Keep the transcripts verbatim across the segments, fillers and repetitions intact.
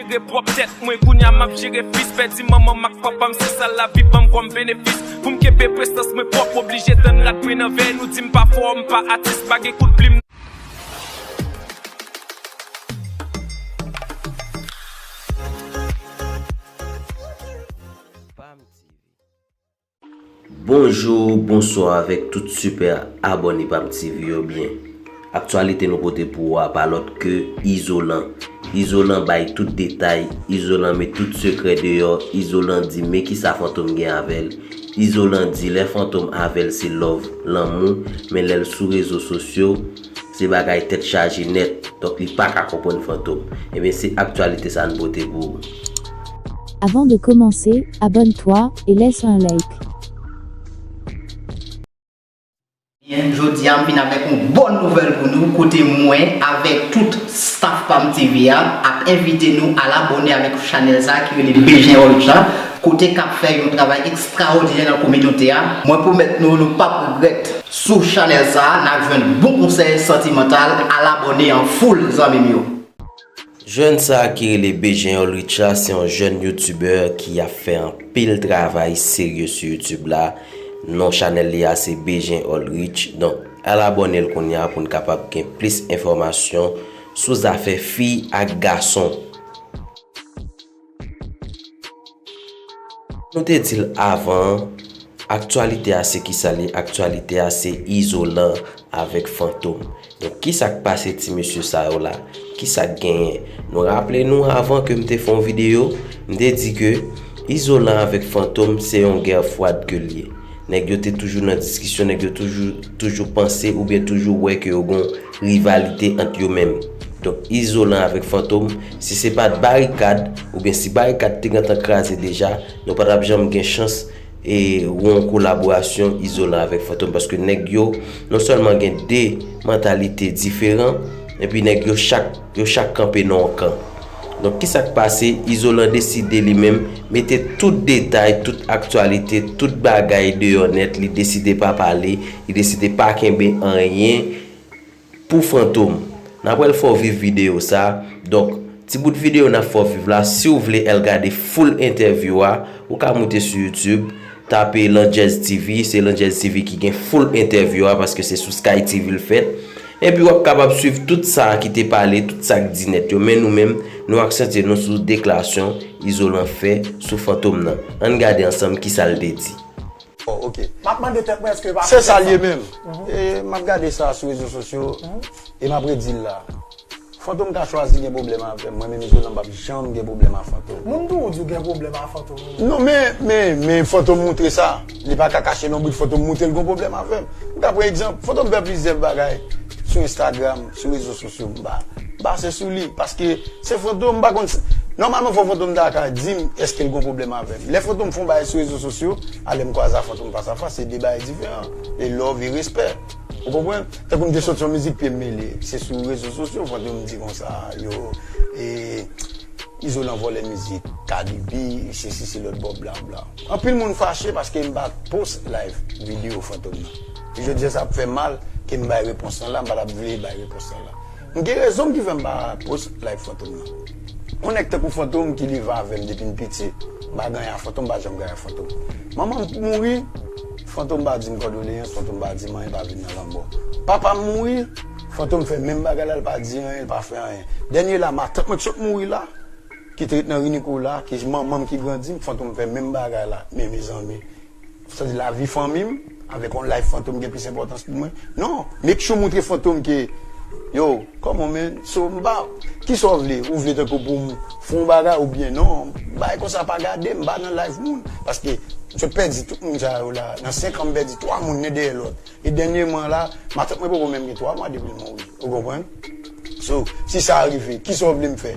Jere pwòp tèt mwen, kounye a m ap jere fis. Pèdi manman m ak papa m, se sa lavi ban m kòm benefis. Pou m kenbe prestans mwen pwòp, oblije tann rat mwen nan vè. Nou di m pa fò, m pa atis, pa gen kout plim. Bonjou, bonswa avèk tout sipè abòne Pam T V yo byen. Aktyalite nou pote pou ou a pa lòt ke Izolan. Izolan bay tout detay, Izolan met tout sekrè deyò, Izolan di men kisa Fantom gen avè l. Izolan di lè Fantom avè l se love, lanmou, men lè l sou rezo sosyo, se bagay tèt chaje nèt. Donk li pa ka konprann Fantom. Ebyen se aktyalite sa n pote pou ou. Avant de commencer, abonne-toi et laisse un like. Byen, jodi a m vin avèk yon bòn nouvèl pou nou, kote mwen avèk tout staff Pam T V a ap envite nou al abòne avèk chanèl sa ki rele Bejen Ultra, kote k ap fè yon travay ekstraòdinè nan kominote a. Mwen pwomèt nou, nou p ap regrèt. Sou chanèl sa a, n ap jwenn bon konsèy santimantal, al abòne an foul zanmi m yo. Jèn sa a ki rele Bejen Ulrich la, se yon jèn youtubè ki ap fè anpil travay serye sou YouTube la. Non chanèl li a se Bejen Ulrich. Donk, al abòne l kounye a pou n kapab gen plis enfòmasyon sou zafè fi ak gason. Nou te di l avan, aktyalite a se kisa l ye? Aktyalite a se Izolan avèk Fantom. Donk, kisa k pase ti mesye sa yo la? Kisa k genyen? Nou raple nou avan ke m te fè yon videyo, m te di ke Izolan avèk Fantom se yon gè fwad ke l ye. Nèg yo te toujou nan diskisyon, nèg yo toujou, toujou panse oubyen toujou wè ke yo gon rivalite ant yo menm. Donk, Izolan avèk Fantom, si se pa t barikad, oubyen si barikad te gentan kraze deja, nou pa t ap janm gen chans e yon kolaborasyon Izolan avèk Fantom, paske nèg yo non sèlman gen de mantalite diferan, epi nèg yo chak, yo chak kanpe nan yon kan. Donk, kisa k pase? Izolan deside li menm mete tout detay, tout aktyalite, tout bagay deyò nèt, li deside pa pale, li deside pa kenbe anyen pou Fantom. N ap pral fè w viv videyo sa. Donk, ti bout videyo n ap fè w viv la, si w vle al gade full entèvyou a, ou ka moute sou YouTube, tape Landjèz T V, se Landjèz T V ki gen full entèvyou a, paske se sou Sky T V l fèt. Epi w ap kapab swiv tout sa ki te pale, tout sa k di nèt yo. Men nou menm, nou aksantye nou sou deklarasyon Izolan fè sou Fantom nan. Ann gade ansanm kisa l te di. Oh, ok. M ap mande tèt mwen èske yo pa fè sa. Se sa l ye menm. E m ap gade sa sou rezo sosyo, e m ap redi l la. Fantom ka chwazi gen pwoblèm avè m, mwen menm Izolan m p ap janm gen pwoblèm a Fantom. Moun tou di w gen pwoblèm a Fantom wi. Non, men, men, men Fantom moutre sa. Li pa ka kache non bout, Fantom moutre l gon pwoblèm avè m. M ka pran egzanp, Fantom fè plizyè bagay sou Instagram, sou rezo sosyo, m pa, m pa se sou li, paske se Fantom, m pa konn s-, nòmalman fò Fantom ta ka di m èske l gon pwoblèm avè m. Lè Fantom fè yon bagay sou rezo sosyo, alè m kwaze a Fantom fas a fas, se de bagay diferan. E love e respè. Ou konprann? Tankou m te sot yon mizik pye m mele, se sou rezo sosyo Fantom di konsa, yo, e, Izolan vòlè mizik, Cardi B, sesi, se lòt bò, bla, bla. Anpil moun fache paske m pa post live videyo Fantom nan. E jodi a sa ap fè mal ke m bay repons lan la, m pa t ap vle bay repons lan la. M gen rezon m ki fè m pa post live Fantom nan. Yon nèg tankou Fantom ki leve avè m depi m piti, m pa gen anyen a Fantom, m pa janm gen anyen a Fantom. Manman m mouri, Fantom pa di m kondoleyans, Fantom pa di m anyen, pa vin nan lanmò. Papa m mouri, Fantom fè menm bagay la, l pa di anyen, l pa fè anyen. Dènye la, matant mwen k sot mouri la, ki te ret nan ri Nikola, ki manman m ki grandi m, Fantom fè menm bagay la. Men mezanmi, sa di lavi fanmi m, avèk yon life Fantom gen plis enpòtans pou mwen. Non, make sure moutre Fantom ke, yo, come on man, so m pa, kisa w vle? Ou vle tankou pou m fè yon bagay oubyen non? Bagay konsa pa gade m, m pa nan life moun. Paske m sot pèdi tout moun sa yo la, nan senk an m pèdi twa moun nen dèyè lòt. E dènyèman la, matant mwen poko menm gen twa mwa depi l mouri. Ou konprann? So, si sa rive, kisa w vle m fè?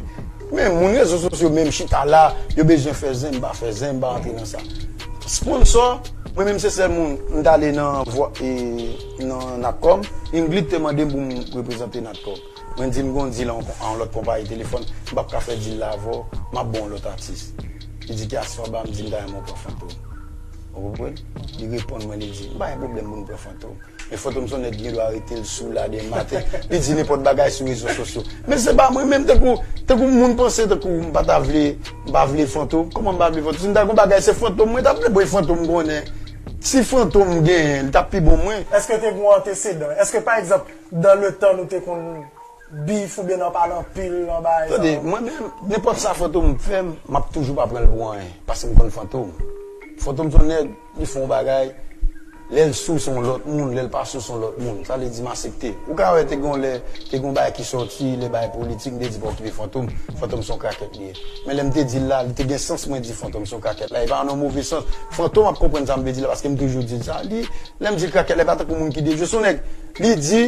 Men moun rezo sosyo menm chita la, yo bezwen fè zen, m pa fè zen, m pa rantre nan sa. Sponsò, mwen menm se sèl moun, m t ale nan vwa-, e, nan Natcom, Ingrid te mande m pou m reprezante Natcom. Mwen di m gon deal a yon, a yon lòt konpayi telefòn, m p ap ka fè deal la avè w, m ap ba w yon lòt atis. Li di ki atis w ap ba m, m di m ta renmen w pran Fantom. Ou konprann? Li reponn mwen, li di, "M pa gen pwoblèm pou n pran Fantom. Men Fantom se yon nèg ki gen dwa rete l sou la demen maten. Li di nenpòt bagay sou rezo sosyo." Men se pa mwen menm, tankou, tankou moun panse tankou m pa ta vle, m pa vle Fantom. Kòman m pa vle Fantom? Si m ta gen yon bagay, se Fantom mwen t ap vle, bon, e Fantom m konnen. Si Fantom genyen, li t ap pi bon mwen. Èske te gen yon antesedan? Èske, pa egzanp, dan le tan nou te konn bif oubyen nan pale anpil nan bagay sa? Tande, mwen menm, nenpòt sa Fantom fè m, m ap toujou pa pran l pou anyen, paske m konn Fantom. Fantom se yon nèg, li fè yon bagay, lè l sou se yon lòt moun, lè l pa sou se yon lòt moun. Sa vle di m aksepte. Ou ka wè te gen yon lè, te gen yon bagay ki sòti, lè bagay politik, m te di pa okipe Fantom, Fantom se yon krakèt li ye. Men lè m te di l la, li te gen sans mwen di Fantom se yon krakèt la, e pa nan move sans. Fantom ap konprann sa m vle di la, paske m toujou di l sa. Li, lè m di l krakèt la, e pa tankou moun ki dejwe, se yon nèg, li di,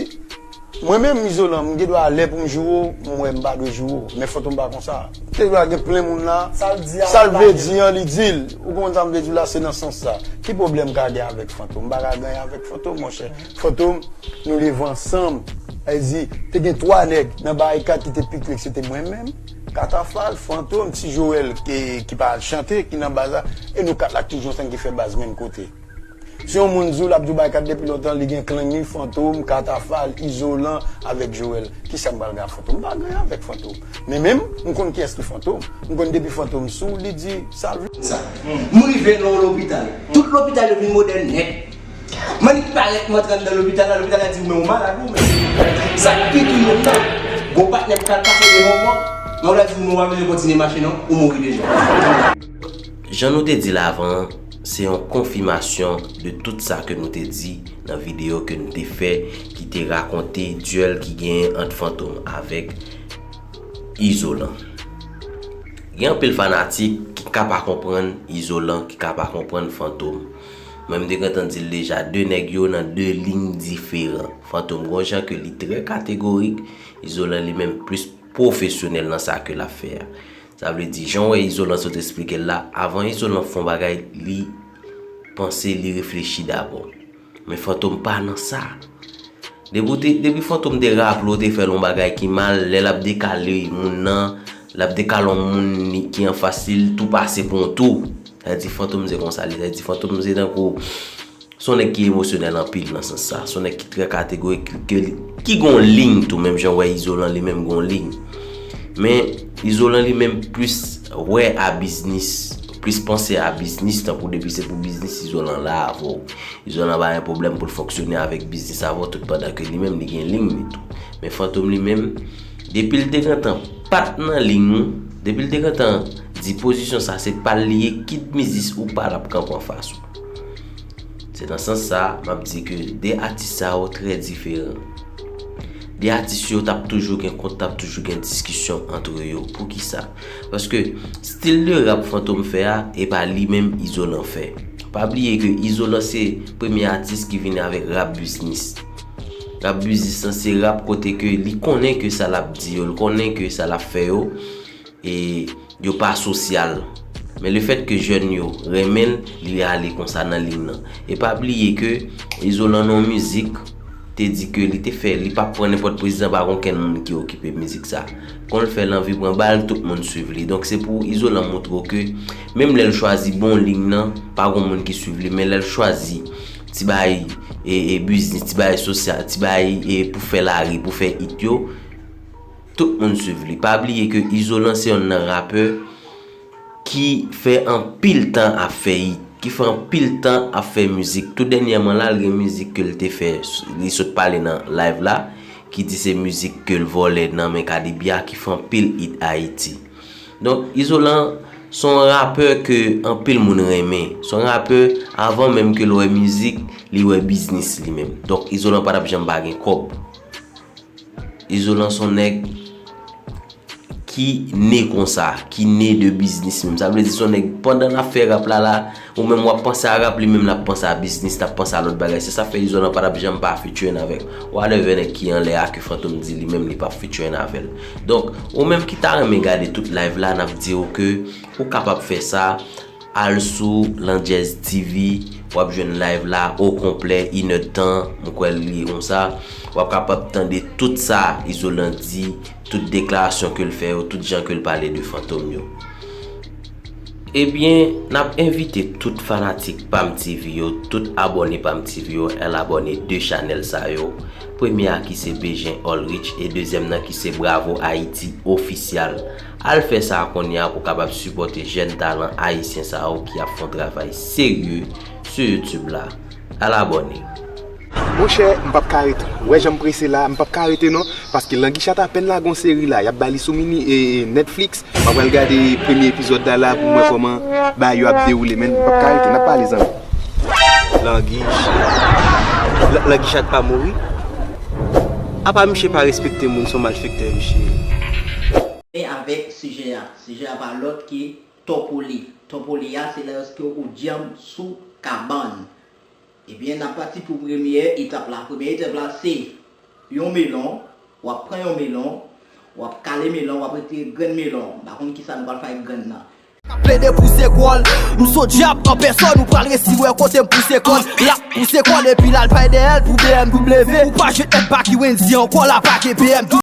Mwen menm, Izolan, m gen dwa lè pou m joure w, m wè m pa dwe joure w. Men Fantom pa konsa. Te dwa gen plen moun la. Sa l di a, sa l vle di an, li di l. Ou konprann sa m vle di w la, se nan sans sa. Ki pwoblèm m ka gen avèk Fantom? M pa ka gen anyen avèk Fantom, monchè. Fantom, nou leve ansanm. Sa vle di, te gen twa nèg nan Barikad ki te pi klè, se te mwen menm, Katafal, Fantom, Ti Joel, ki, ki pa al chante, ki nan baz la, e nou kat la k toujou ansanm ki fè baz menm kote. Si yon moun di w l ap di w Barikad depi lontan, li gen klang li, Fantom, Katafal, Izolan, avèk Joel. Kisa m pral gen ak Fantom? M pa gen anyen avèk Fantom. Men menm, m konn kiyès ki Fantom. M konn depi Fantom sou, li di sa l vle. Sa. M rive nan yon lopital. Tout lopital yo vin modèn nèt. M annik parèt, m antre anndan lopital la, lopital la di w, "Men ou malad, ou, men." Sa k pi touye m nan, gon patnè m pral pase devan w, men w la di w, "Men ou pa bezwen kontinye mache non, ou mouri deja." Jan nou te di l avan an, se yon konfimasyon de tout sa ke nou te di nan videyo ke nou te fè, ki te rakonte dyèl ki genyen ant Fantom avèk Izolan. Gen anpil fanatik ki ka pa konprann Izolan, ki ka pa konprann Fantom. Mwen, m te gentan di l deja, de nèg yo nan de liy diferan. Fantom gon jan ke li trè kategorik, Izolan li menm plis pwofesyonèl nan sa ke l ap fè a. Sa vle di, jan w wè Izolan sot esplike l la, avan Izolan fè yon bagay, li panse, li reflechi dabò. Men Fantom pa nan sa. Depi w te, depi Fantom te raple w te fè l yon bagay ki mal, lè l ap dekale moun nan, l ap dekale yon moun li, ki anfas li, li tou pase pou yon tou. Sa vle di Fantom se konsa li, sa vle di Fantom se tankou, se yon nèg ki emosyonèl anpil nan sans sa. Se yon nèg ki trè kategorik, ki, ki, ki gon liy tou, menm jan w wè Izolan li menm gon liy. Men, Izolan li menm plis wè a biznis, plis panse a biznis, tankou depi se pou biznis, Izolan la avè w. Izolan pa gen pwoblèm pou l fonksyone avèk biznis avè w, tout pandan ke li menm li gen liy li tou. Men Fantom li menm, depi l te gentan pa t nan liy ou, depi l te gentan di pozisyon sa se pa l li ye, kit biznis ou pa l ap kanpe anfas ou. Se nan sans sa, m ap di ke de atis sa yo trè diferan. De atis yo t ap toujou gen kont, t ap toujou gen diskisyon ant yo. Poukisa? Paske stil de rap Fantom fè a, e pa li menm Izolan fè. Pa bliye ke Izolan se premye atis ki vini avèk rap biznis. Rap biznis lan se rap kote ke li konnen ke sa l ap di yo, li konnen ke sa l ap fè yo, e yo pa sosyal. Men lefètke jèn yo renmen l, li ale konsa nan liy nan. E pa bliye ke Izolan nan yon mizik te di ke li te fè, li p ap pran nenpòt prezidan, pa gen okenn moun ki okipe mizik sa. Kon l fè l anvi pran bal, tout moun swiv li. Donk se pou Izolan montre w ke menm lè l chwazi bon liy nan, pa gen moun ki swiv li, men lè l chwazi ti bagay e, e biznis, ti bagay sosyal, ti bagay e pou fè lari, pou fè it yo, tout moun swiv li. Pa bliye ke Izolan se yonn nan rapè ki fè anpil tan ap fè it, ki fè anpil tan ap fè mizik. Tou dènyèman la, l gen mizik ke l te fè, li sot pale nan live la, ki di se mizik ke l vòlè nan men Cardi B a, ki fè anpil it Ayiti. Donk, Izolan se yon rapè ke anpil moun renmen. Se yon rapè, avan menm ke l wè mizik, li wè biznis li menm. Donk, Izolan pa t ap janm pa gen kòb. Izolan se yon nèg ki ne konsa, ki ne de biznis menm. Sa vle di se yon nèg, pandan l ap fè rap la la, ou menm w ap panse a rap, li menm l ap panse a biznis, l ap panse a lòt bagay. Se sa fè Izolan pa t ap janm pa featuring avèk whatever nèg ki anlè a ke Fantom di li menm li p ap featuring avè l. Donk, ou menm ki ta renmen gade tout live la, n ap di w ke ou kapab fè sa, al sou Landjèz T V, w ap jwenn live la okonplè, inèdtan, m kwè l ye konsa. W ap kapab tande tout sa Izolan di, tout deklarasyon ke l fè yo, tout jan ke l pale de Fantom yo. Ebyen, n ap envite tout fanatik Pam T V yo, tout abòne Pam T V yo, al abòne de chanèl sa yo. Premye a ki se Bejen Ulrich e dezyèm nan ki se Bravo Haiti Official. Al fè sa kounye a pou w kapab sipòte jèn talan ayisyen sa yo ki ap fè yon travay serye sou YouTube la. Al abòne. Monchè, m p ap ka rete. Ou wè jan m prese la, m p ap ka rete non. Paske Langi Chat apèn lage yon seri la, y ap ba li sou mini e, e, Netflix. M ap pral gade premye epizòd la la pou m wè kòman bagay yo ap dewoule, men m p ap ka rete, n ap pale zanmi. Langi Chat. La- Langi Chat pa mouri? Apa misye pa respekte moun, se yon malfektè misye ye. Men avèk sijè a. Sijè a pa lòt ke Tòpoli. Tòpoli a se lè èske ou dyanm sou kabann. Ebyen, n ap pati pou premyè etap la. Premyè etap la se yon melon. W ap pran yon melon, w ap kale melon, w ap retire grenn melon. M pa konn kisa nou pral fè ak grenn nan. Plede pouse kò l, m se dyab an pèsòn, ou pral resi wè kote m pouse kò l. L ap pouse kò l epi l al bay dèyè l pou B M W. Ou pa jwenn M P Wendy ankò, la pa gen B M W.